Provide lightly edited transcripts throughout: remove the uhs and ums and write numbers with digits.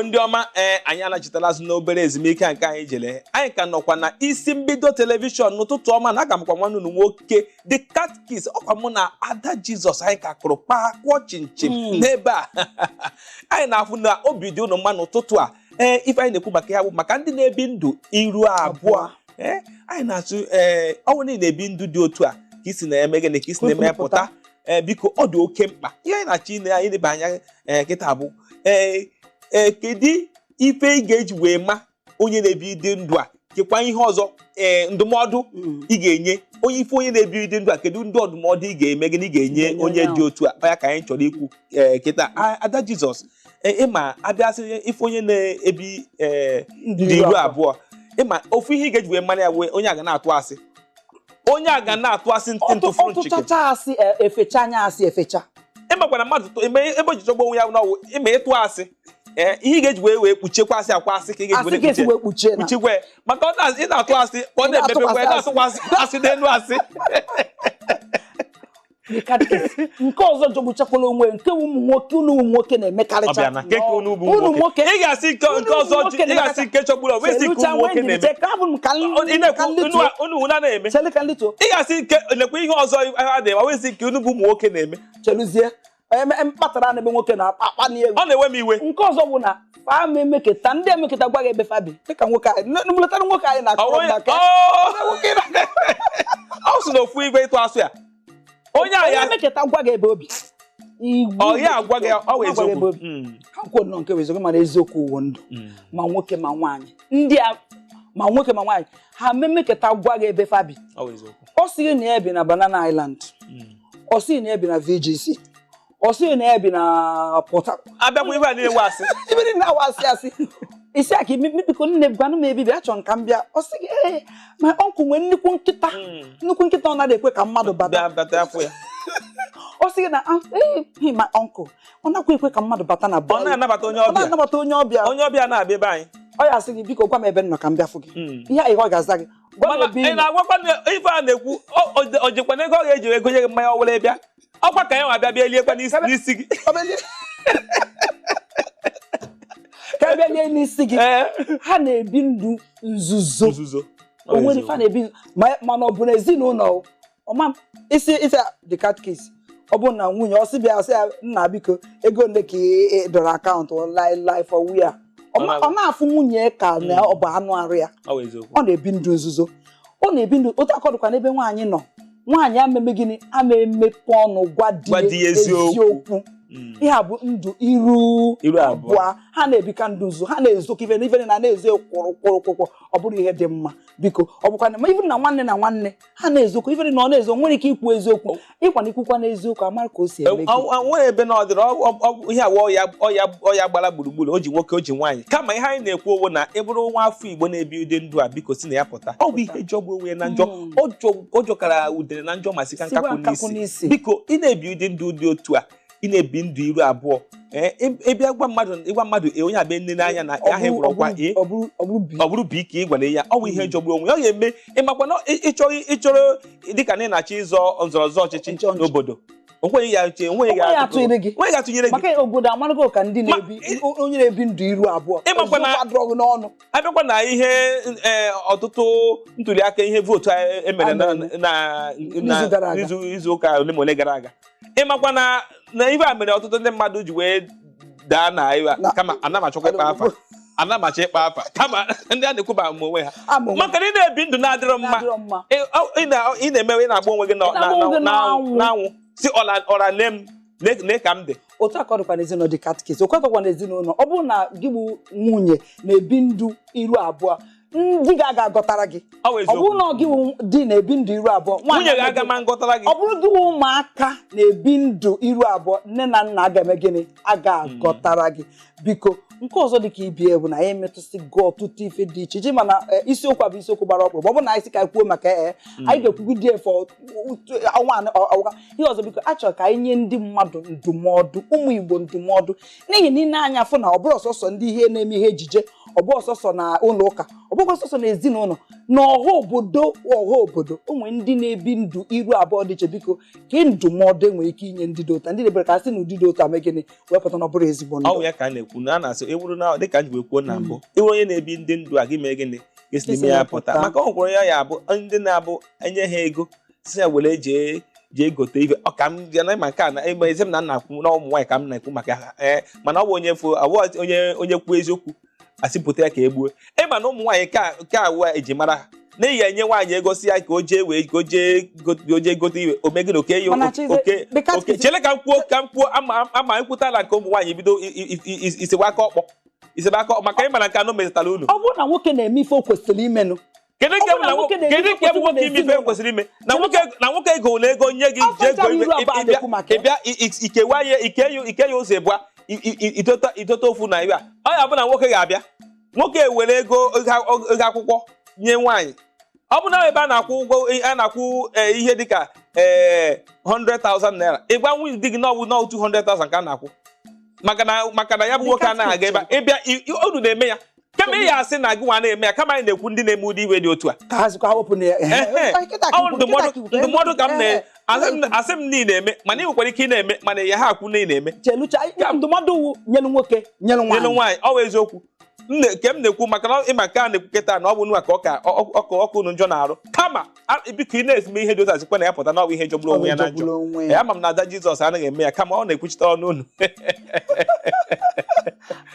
Igbo ndị ọma, ee, anyị anachitala azụ n'obere ezumike a nke anyị jere. Anyị ka nọkwa na Isi Mbido Television n'ụtụtụ ọma na aga mkwa nwanne unu nwoke, The Catechist. Ọkwa mụ na Ada Jizọs, anyị ka kụrụ kpaa kụọ chinchin n'ebe a. Anyị na-afụ na obi dị unu mma n'ụtụtụ a. Ee, ife anyị na-ekwu maka ya bụ maka ndị na-ebi ndụ iru abụọ. Ee, anyị na-atụ, ee, ọ bụrụ na ị na-ebi ndụ dị otu a, ka isi na-eme gịnị, ka isi na-eme pụta. Ee, biko, ọ dị oke mkpa. Ihe anyị na-achọ ine anyị leba anya, ee, kịta bụ, ee, kedu ife ị ga-eji wee ma onye na-ebi ụdị ndụ a? Kekwa ihe ọzọ, ee, ndụmọdụ ị ga-enye onye ife onye na-ebi ụdị ndụ a? Kedu ndị ndụmọdụ ị ga-eme gịnị, ị ga-enye ga-enye onye onye dị ahụ? otu a? Ọ ya ka anyị chọrọ ikwu, ee, kịta. Ada Jizọs, ee, ịma abịasị ife onye na-ebi, ee, ndụ ndị iru abụọ, ịma ofu ihe ị ga-eji wee mara ya wee onye a ga na-atụ asị, onye a ga na-atụ asị ntị ntụfụrụ nchike. Ọtụchacha asị, efecha anya asị efecha. Ịmakwana mmadụ ime ebe o ji chọgbo onwe ya n'ọwụ ịma ịtụ asị, ee, ihe ị ga-eji wee kpuchiekwa asị akwa asị ka ị ga-eji asị wee ga-esi kpuchie wee kpuchie na kpuchikwe, maka ị na-atụ asị, ọ Ị na-emepekwa na-atụkwasị na-atụkwasị asị n'elu asị. The Catechist. Nke ọzọ jọgbuchakwala onwe nke ụmụ nwoke, unu ụmụ nwoke na-emekarịcha. Ọ bịa na nke ka unu bụ Unu nwoke. Ị ga-asị nke Unu ọzọ nwoke ị ga-asị nke chọgburu onwe isi nke Chelucha ụmụ nwoke nwe na-eme. ka abụ m ka Ị ka na-ekwu nlituo. Unu na-eme. Chelu ka nlituo. Ị ga-asị nke lekwa ihe ọzọ ha na-eme wezi nke unu bụ ụmụ nwoke na-eme. Cheluzie mkpatara na ebe nwoke na-akpa n'egwu. Ọ na-ewe m iwe. Nke ọzọ bụ na fa ma emeketa ndị emeketa gwa gị ebe fa bi, dịka nwoke anyị nletara nwoke anyị na-akọrọ maka nwoke Ọ sị na ofu igwe ịtụ asụ ya onye a onye ya emeketa gwa gị ebe obi ọ ya agwa gị ọ wụ Agwa gị ebe eziokwu obi. Ha kwuo nnọọ nke bụ eziokwu, mana eziokwu wụ ndụ. Ma nwoke ma nwaanyị, ndị a, ma nwoke ma nwaanyị, ha memeketa gwa gị ebe fa bi. Ọ wụ eziokwu. Ọ sịghị na ya bi na Banana Island, ọ sịghị na ya bi na VGC, ọ sịghị na ya bi na Port Harcourt. Abịakwa ibe a niile wụ asị. Ibe niile awa asị asị. Isi aka biko nne, gwanụ m ebibi achọrọ m ka m bịa. Ọ sị gị, ee, ma uncle nwee nnukwu nkịta, nnukwu nkịta, ọ naghị ekwe ka mmadụ bata. Bịa bata afọ ya. Ọ sị gị na ah, ee, my uncle, ọ nakwa ekwe ka mmadụ bata na be Ọ na-anabata onye ọ ọbịa. Na-anabata onye ọbịa. Onye ọbịa na-abịa ebe anyị. Ọ ya asị gị, biko gwa m ebe m nọ ka m bịa fụ gị. Ihe a ihe ọ ga-aza gị, gwa m Mana ebe ị ị nọ. na-agwakwa na ife a na-ekwu o jikwa na ego ọ ga-eji ego nye gị mmanya ọ were bịa, ọkwa ka ya nwa bịa bịa liekwa n'isi gị. Ọ bịa ka bịa lie n'isi gị. Ha na-ebi ndụ nzuzo. Nzuzo. O nwere ife a na-ebi mana ọ bụ na ezinụlọ ọma isi isi the catechist, ọ bụ na nwunye ọ sị bịa sị ya, nna, biko, ego ole ka ị dọrọ account lie for where? Ọ na-afụ nwunye ka na ọ bụ anụ arụ ya. Ọ bụ eziokwu. Ọ na-ebi ndụ nzuzo, ọ na-ebi ndụ otu akọdụkwa n'ebe nwaanyị nọ. Nwaanyị ameme gịnị, ama emepe ọnụ gwa di Gwa di ya eziokwu. Eziokwu. Ihe a bụ ndụ iru Iru abụọ. Abụọ. Ha na-ebika ndụ nzu, ha na-ezokọ ife na ife na na-ezo kwụrụ kwụrụ kwụrụ. Ọ bụrụ ihe dị mma, biko, ọ bụkwa na ma even na nwanne na nwanne ha na-ezokọ ife na ọ na-ezo nwere ike ikwu eziokwu, ịkwa na ikwukwa n'eziokwu, amara ka o si eme gị. Nwere ebe na ọ dịrị ihe awa ọya ọya ọya gbara gburugburu, o ji nwoke, o ji nwaanyị. Kama ihe anyị na-ekwu owo na ị bụrụ nwa afọ Igbo na-ebi ụdị ndụ a, biko si na ya pụta. Ọ bụ ihe jọgbu onwe ya na njọ. Ọ jọkara udere na njọ ma sika Sikwa nkakwu nkakwu n'isi. N'isi. Biko, ị na-ebi ụdị ndụ dị otu a, ị na-ebi ndụ iru abụọ, ee, ịbịa gwa mmadụ, ịgwa mmadụ ee, onye abịa nne n'anya na Ọ aha bụrụ ịgwara ọkwa ee ọ bụrụ bi ọ bụrụ bụ ike ịgwara ya, ọ bụ ihe jọgburu onwe ya. Ọ ga-eme ịmakwa na ịchọrọ dịka na ị na-achọ ịzọ nzọrọ nzọ ọchịchị Nchọ nchọ. n'obodo, onweghị ya uche, onweghị Onweghị atụnyere gị. Onweghị ga-atụnyere gị. Maka obodo amarago ka ndị na-ebi onye na-ebi ndụ iru abụọ. Ịmakwa Eziokwu adịrọ gị n'ọnụ. Abịakwa na ihe, ee, ọtụtụ ntuli aka, ihe vootu emere Emere. na N'izu gara aga. n'izu izu ụka ole ma ole gara aga, ịmakwa na ibe a mere ọtụtụ ndị mmadụ ji wee daa na iwe a. Kama ana m achọkwa ịkpa afa, ana m achọ ịkpa afa, kama ndị a na-ekwuba m onwe ha. Ama onwe Maka na ị na-ebi ndụ na-adịrọ mma. Na-adịrọ mma. Ị na-emewe, ị na-agba onwe gị Ị na-agba onwe gị n'anwụ n'anwụ. N'anwụ si ọra ọra lee m lee ka m dị. Otu aka ọ dịkwa n'ezinụlọ dị catechist, otu akọkwa n'ezinụlọ. Ọ bụrụ na gị bụ nwunye na-ebi ndụ iru abụọ, ndị ga-aga agọtara gị. Ọ bụ Ọ eziokwu. bụrụ na ọ gị bụ di na-ebi ndụ iru abụọ, nwaanyị Nwunye ga-aga ma ngọtara gị. Ọ bụrụ gị bụ ụmụaka na-ebi ndụ iru abụọ, nne na nna aga eme gịnị, aga agọtara gị. Biko, nke ọzọ dị ka ibie bụ na ya emetụsịgo ọtụtụ ife dị iche iche, mana isiokwu a bụ isiokwu gbara ọkpụrụ. Ọ bụrụ na anyị sị ka anyị kwuo maka anyị ga-ekwugide for ọnwa anọ ọnwa. Ihe ọzọ, biko, achọrọ ka anyị nye ndị mmadụ ndụmọdụ, ụmụ Igbo ndụmọdụ, n'ihi na ị na-anya fụ na ọ bụrụ sọsọ ndị ihe na-eme ihe ejije. Ọ bụ ọsọsọ na ụlọ ụka, ọ bụghị ọsọsọ na ezinụlọ, na ọha obodo. Ọha obodo, o nwere ndị na-ebi ndụ iru abụọ dị iche. Biko, ka ndụmọdụ enwere ike inye ndị dị ụta, ndị na-ebere ka a sị na ụdị dị ụta mee gịnị wepụta na ọ bụrụ ezigbo ndụ? Ọ bụ ya ka a na-ekwu na a na-asị ewuru na dịka m ji wee kwuo na mbụ, ịwụrụ onye na-ebi ndị ndụ a, gị mee gịnị? Gị si n'ime ya pụta. Maka ọ nwekwara ya, ya abụ ndị na-abụ enye ha ego, si ya were jee jee gote ife. Ọ ka m bịa na ịma nke a na ịma ezi m na nna kwu na ụmụ nwaanyị ka m na-ekwu maka ha. Ee, mana ọ bụ onye fụ, ọ bụ onye kwuo eziokwu, asị pụta ya ka e gbuo. Ịma na ụmụ nwaanyị ka awụ eji mara ha n'ihi enye nwaanyị ego, si ya ka o jee wee ka o jee gote iwe, o megị na oke ya. Mana Chize, oke the cat oke chere ka m kwuo ama ekwutala nke ụmụ nwaanyị bido isewe aka ọkpọ, isewe aka ọkpọ, maka ịma na nke anụ metụtara unu. Ọ bụrụ na nwoke na-eme ife o kwesịrị imenụ. Kedu nke Ọ bụ bụrụ na na nwoke na-eme kedu ife nke bụ nwoke ime ife ezinụlọ. kwesịrị ime na nwoke ego na ego nye gị Afọ jee go ncha iwe iru abụọ a na-ekwu maka ya. ịbịa ikewa ya, ike ya ụzọ ịbụa, itote ofu na iwe a. Ọ ya bụ na nwoke ga-abịa, nwoke ewere ego akwụkwọ nye nwaanyị. Ọ bụ na ebe a na-akwụ ụgwọ, a na-akwụ ihe dịka 100,000 naira, ịgwa nwunye di gị na ọ bụ 200,000 ka a na-akwụ, maka na ya bụ nwoke anaghị aga ebe a. Ịbịa unu na-eme ya, kama ị ya asị na gị nwa na-eme ya, kama anyị na-ekwu ndị na-eme ụdị iwe dị otu a. Ka ha sịkwa wepụ na ya. Ehe. Ọ bụ ndụmọdụ ka m na asị m na ị na-eme, mana ị nwekwara ike ị na-eme, mana ya ha akwụ na ị na-eme. Chelucha, ndụmọdụ wu nyelu nwoke, nyelu nyelu nwaanyị. Nwaanyị, ọ bụ eziokwu. Nke m na-ekwu maka na ịma nke a na-ekwu kịta na ọ bụ nwa ka ọka ọkụ unu njọ na-arụ, kama biko, ị na-eme ihe dị otu a, sịkwa na ya pụta na ọ bụ ihe jọgburu onwe ya na njọ. Jọgburu onwe Ee, ya. ama m na Ada Jizọs anaghị eme ya, kama ọ na-ekwuchite ọnụ unu.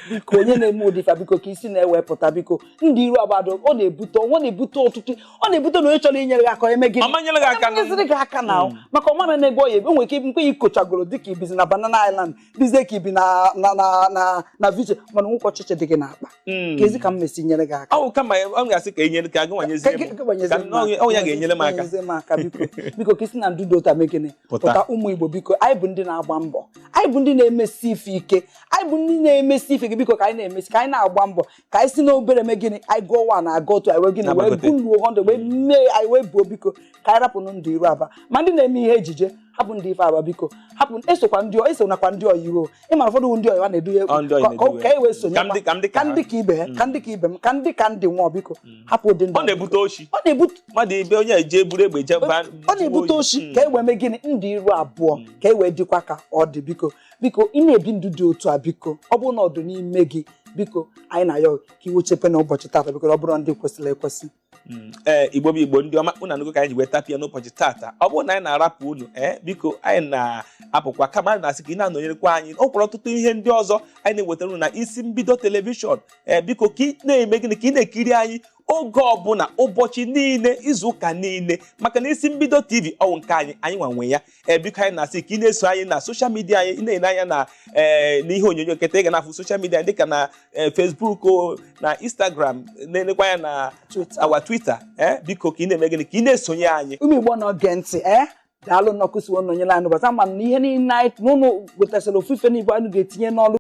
Biko, onye na-eme ụdị ife, biko, ka isi na-ewepụta. Biko, ndị iru agbado, ọ na-ebute ọtụtụ, ọ na-ebute na onye chọrọ inyere gị aka, eme gịnị? Ọ manyere gị aka. Ọ gị aka na maka ọ mara na ebe ọ ya ebe o nwere ike mkpe ikochagoro dịka ibizi na Banana Island, bizie ka ibi na viche, mana nwụkọ ọchịchị dị gị n'akpa. Ka ezi ka m mesi nyere gị aka. Ọ bụ kama ọ ga-asị ka enyere ka gị nwanyezie m. Ka Ka ọ ya ga-enyere m aka. Gbanyezie m aka, biko, biko, ka isi na ndụdụ ụta mee gịnị? Pụta. Pụta. Ụmụ Igbo, biko, anyị bụ ndị na-agba mbọ, anyị bụ ndị na-emesi ife ike, anyị bụ ndị na-emesi ife ike. Biko, ka anyị na-emesi, ka anyị na-agba mbọ, ka anyị si n'obere mee gịnị? Anyị gụọ 1 na aga otu, anyị wee gịnị wee Na-agbagote. buluo 100 wee mee anyị wee buo. Biko, ka anyị rapụ ndụ iru aba. Ma ndị na-eme ihe ejije, hapụ ndị ife aba. Biko, hapụ. Esokwa ndị esonakwa ndị oyiwo. Ịmara ụfọdụ ndị oyi a na-eduhie Ọ, ndị oyi na-eduhie. ka e wee sonyekwa. Ka ndị ka ka ndị ka ibe ha, ka ndị ka ibe m, ka ndị ka ndị nwụọ. Biko, hapụ ụdị ndụ Ọ na-ebute oshi. Ọ na-ebute Mmadụ ibe onye eje buru egbe je ba. Ọ na-ebute oshi. Ka e wee mee gịnị? Ndụ iru abụọ ka e wee dịkwa ka ọ dị. Biko, biko, ị na-ebi ndụ dị otu a, biko, ọ bụrụ na ọ dị n'ime gị, biko, anyị na-ayọ ka iwu chepe na ụbọchị tata. Biko, ọ bụrụ ndị kwesịrị ekwesị. Ee, Igbo bụ Igbo, ndị ọma, unu anụgo ka anyị ji wee tapịa n'ụbọchị tata. Ọ bụrụ na anyị na-arapụ unu, ee, biko, anyị na-apụkwa, kama anyị na-asị ka ị na-anọnyerekwa anyị. Ọ kwara ọtụtụ ihe ndị ọzọ anyị na-ewetara unu na Isi Mbido Telivishọn. Ee, biko, ka ị na-eme gịnị? Ka ị na-ekiri anyị oge ọbụla, ụbọchị niile, izu ụka niile, maka na Isi Mbido TV ọwụ nke anyị, anyị nwa nwe ya. Ee, biko, anyị na-asị ka ị na-eso anyị na social media anyị. Ị na-ele anya na ee n'ihe onyonyo nketa, ị ga na-afụ social media anyị dịka na Facebook o, na Instagram, na-elekwa anya na Twitter. Awa Twitter. Ee, biko, ka ị na-eme gịnị? Ka ị na-esonye anyị. Ụmụ Igbo na-oge ntị, ee, daalụ nnọkụ siwo nọnyere anyị ụbọchị. Ama m na ihe niile anyị n'ụnụ wetasịrị ofufe n'igbo anyị ga-etinye n'ọlụ.